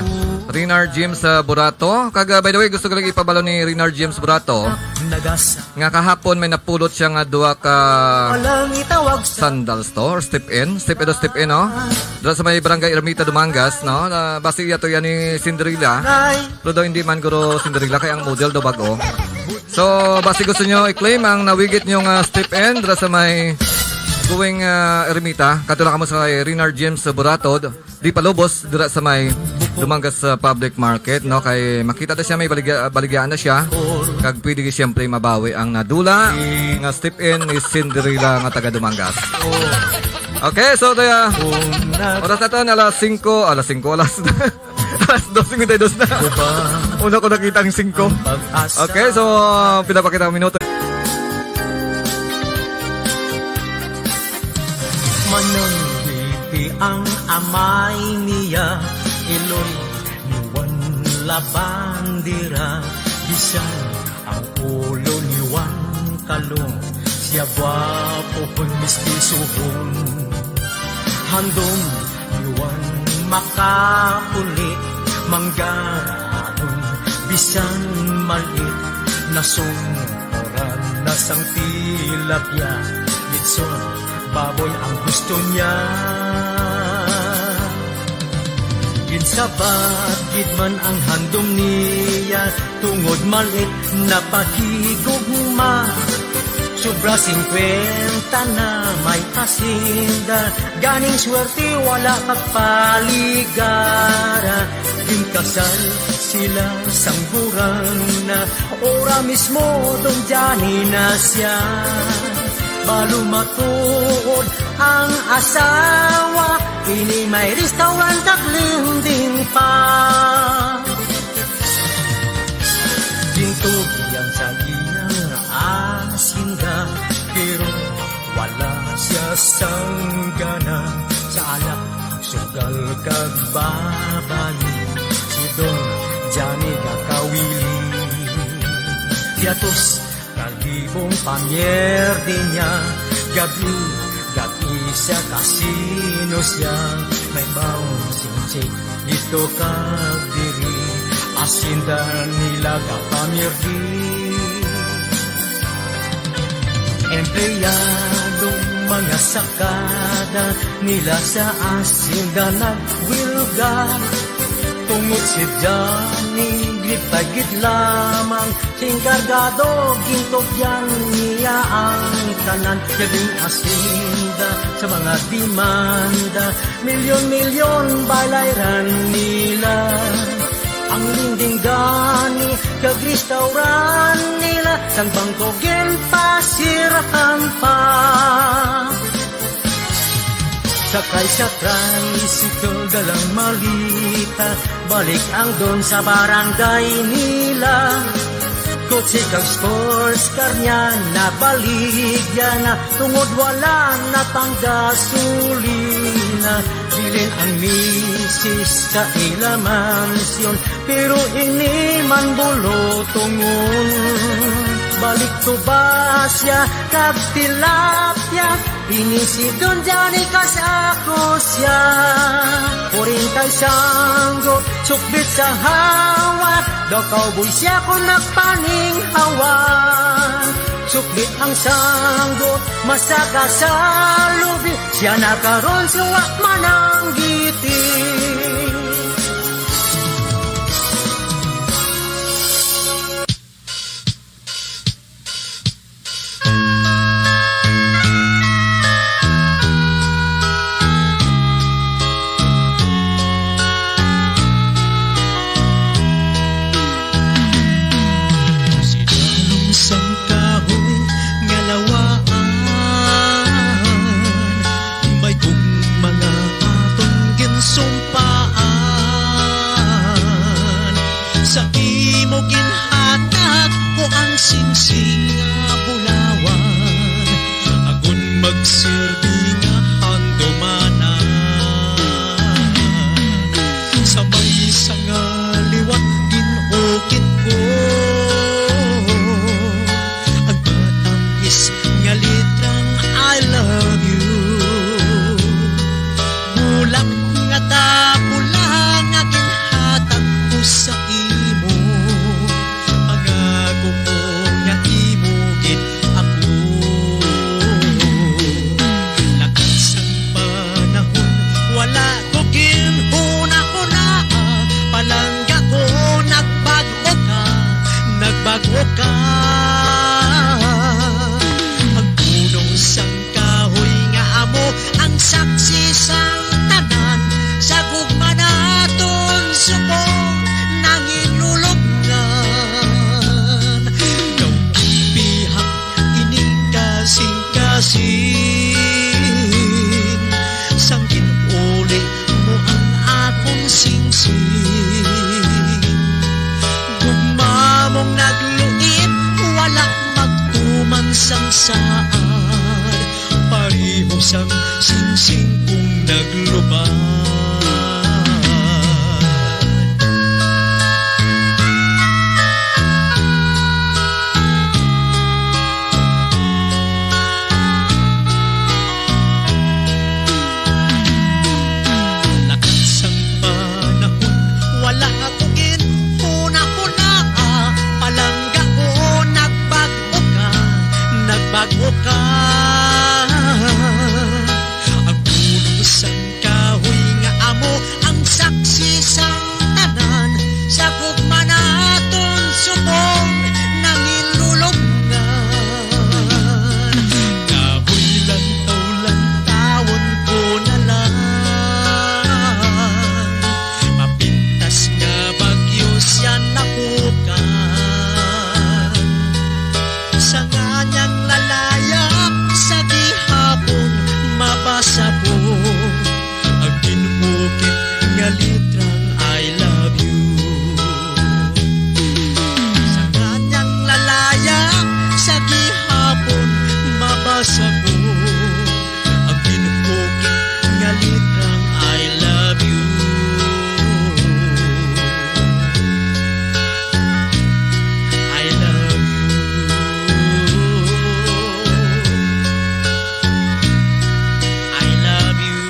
Renar James, ah, Burato. Kag, ah, by the way, gusto ko lang ipabalo ni Renar James Burato nga kahapon may napulot siya nga duha ka sandals to, or step in, step in, step in, no? Dira sa may barangay Ermita, Dumangas, no? Na basi iya to yan ni Cinderella. Pero daw hindi man guro Cinderella kay ang model daw bago. So, basi gusto nyo i-claim ang nawigit nyo nga step in dira sa may going, ah, Ermita. Kadto lang kamo sa kay Renar James Burato, di palubos dira sa may Dumangas, ah, Public Market, no? Kay makita na siya, may baligya-, baligyaan na siya. Kag pwede siyempre mabawi ang nadula nga step in ni Cinderella nga taga Dumangas. Okay, so kaya oras naton alas singko, alas singko, alas Alas dos singkwenta y dos na. Una ko nakita ang singko. Okay, so, pinapakita ang minuto. Mananggiti ang amay niya, iloy ni Juan Labandera, bisan ang ulo ni Juan Kalong, siya gwapo kon mistisohon. Handom ni Juan makauli, manggaon bisan maliit, nasungkuran na sang tilapia, litson, baboy ang gusto niya. Ginsabat gid man ang handom niya, tungod maliit napahigugma. Sobra singkwenta na may asinda, ganing swerte wala pagpaligara. Ginkasal sila sang buran na, ora mismo Don Johnny na siya. Balo matuod ang asawa, ini may restaurant kag lending pa. Gintugyan sa iyang asinda, pero wala siya sang gana sa alak, sugal kag babayi. Si Don Johnny gakawili. Diatos kalibong pamyerdi niya, gab-i, gab-i sa kasino siya, may bouncing chick dito kag diri, asinda nila gapamyerdi. Empleyado, mga sakada nila sa asinda nagwilga. Tungod si Johnny, gipagid lamang, enkargado, gintugyan niya ang tanan. Gabing asinda sa mga demanda, milyon-milyon balayran nila. Ang lending gani kag restaurant nila, sang bangko ginpasirahan pa. Sakay sa tricycle, dalang malita, balik ang Don sa barangay nila. Kotse kag sports car niya, nabaligya na, tungod wala na pang gasolina. Bilin ang misis sa ila mansyon, pero ini man bulotongon. Balik to ba siya kag tilapia? Ini si Don Johnny, kas ako siya. Kurinta sanggot, sukbit sa hawak, daw cowboy siya kung nagpaninghawa. Sukbit ang sanggot, masaka sa lubi, siya na karon suwak mananggiti. Sa dalom sang kahoy nga lawaan, may gugma nga aton ginsumpa. Saad, pareho sang singsing kong naglubad. Lakat sang panahon, wala ako ginhunahuna. Palangga ko, nagbag-o ka, nagbag-o ka. Ang puno sang kahoy nga amo ang saksi sang tanan, sa gugma naton subong nanginlulubngan. Kahoy lantawon-lantawon ko na lang, mapintas nga bagyo siya napukan. Sa nganyang lalayap sa gihapon, mabasa ko ang ginukit nga litrang I love you. Sa nganyang lalayap sa gihapon, mabasa ko ang ginukit nga litrang I love you. I love you. I love you.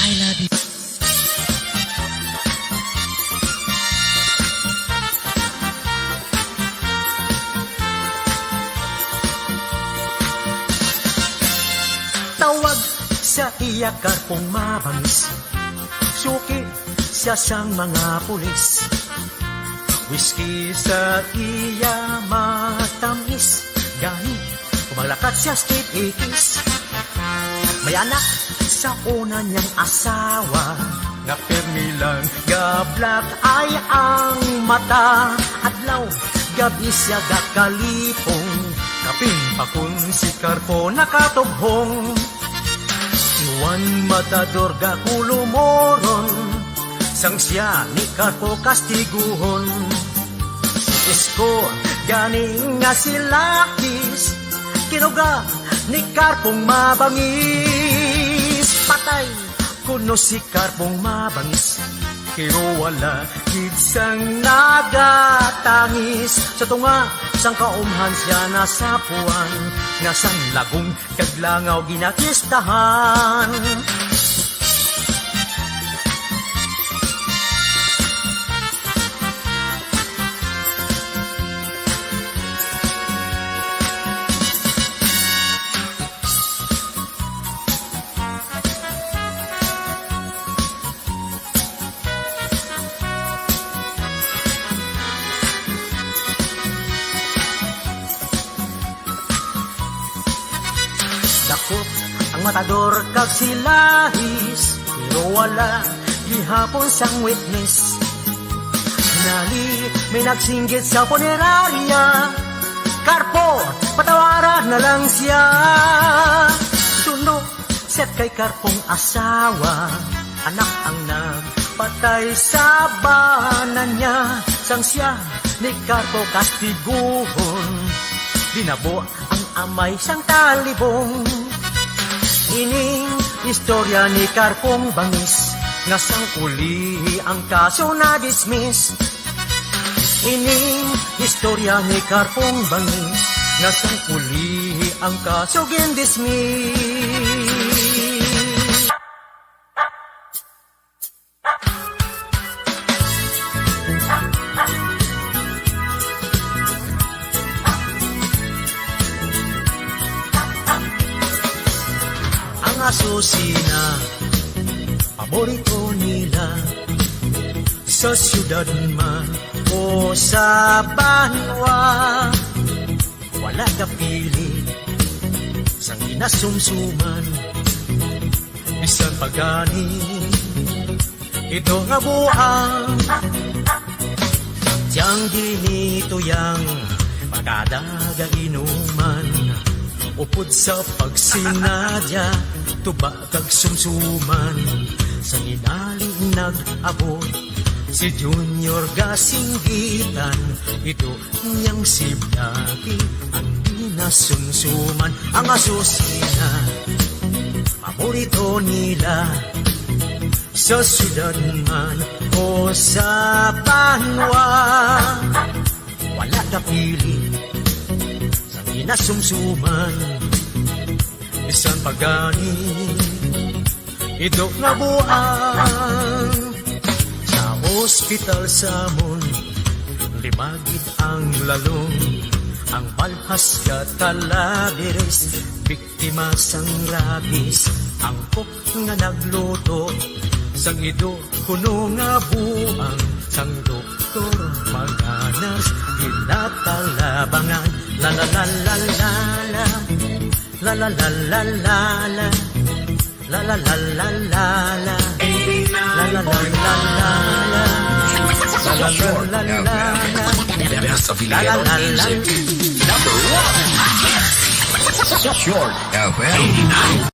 I love you. Tawag sa iya karpong mabangis. Suki siya sang mga pulis. Whisky sa iya matamis. Gani, kung maglakat siya, straight ikis. May anak sa una niyang asawa, nga pirmi lang ga-black eye ang mata. Adlaw, gabi siya gakalipong, kapin pa kun si Karpo nakatughong. Si Juan Matador gakulumuron, sang siya ni Karpo kastiguhon. Si Isko gani nga si Lakis, kinuga ni Karpong Mabangis. Patay kuno si Karpong Mabangis, pero wala gid sang nagatangis. Sa tunga sang kaumhan siya nasapuan, nga sang lagong kag langaw ginakistahan. Dakop ang matador kag si Lahis, pero wala gihapon sang witness. Hinali may nagsinggit sa punerarya, "Karpo, patawaran na lang siya." Suno siya kay Karpong asawa, anak ang nagpatay sa bana niya. Sang siya ni Karpo kastiguhon, dinabo ang amay sang talibong. Ining istorya ni Karpong Bangis, nga sang ulihi ang kaso na-dismiss. Ining istorya ni Karpong Bangis, nga sang ulihi ang kaso gindismiss. Ang asusina, paborito nila, sa siyudad man o sa banwa. Wala ka pili sang ginasumsuman. Bisan pa gani ito nga buang, tiyang ginituyang pagkada gainuman. Upod sa pagsinadya, tuba kag sumsuman, sa ninali nag-abot si Junior Gasinggitan, ido niyang si Blackie ang ginasumsuman. Ang asusina, mamorito nila sa syudad man o sa banwa. Wala dapili sa ginasumsuman. Bisan pa gani, ido nga buang sa ospital sa amon, lima gid ang lalong, ang balhas ka talabiris, biktima sang rabies, ang kok nga nagluto sang ido kuno nga buang, sang doktor, mga nurse, ginapalabangan. La la la la la la. La la la la la la. La la la la la la. La la la la la la. La la la la la la. The best of Iloilo music. Number one. Short F M.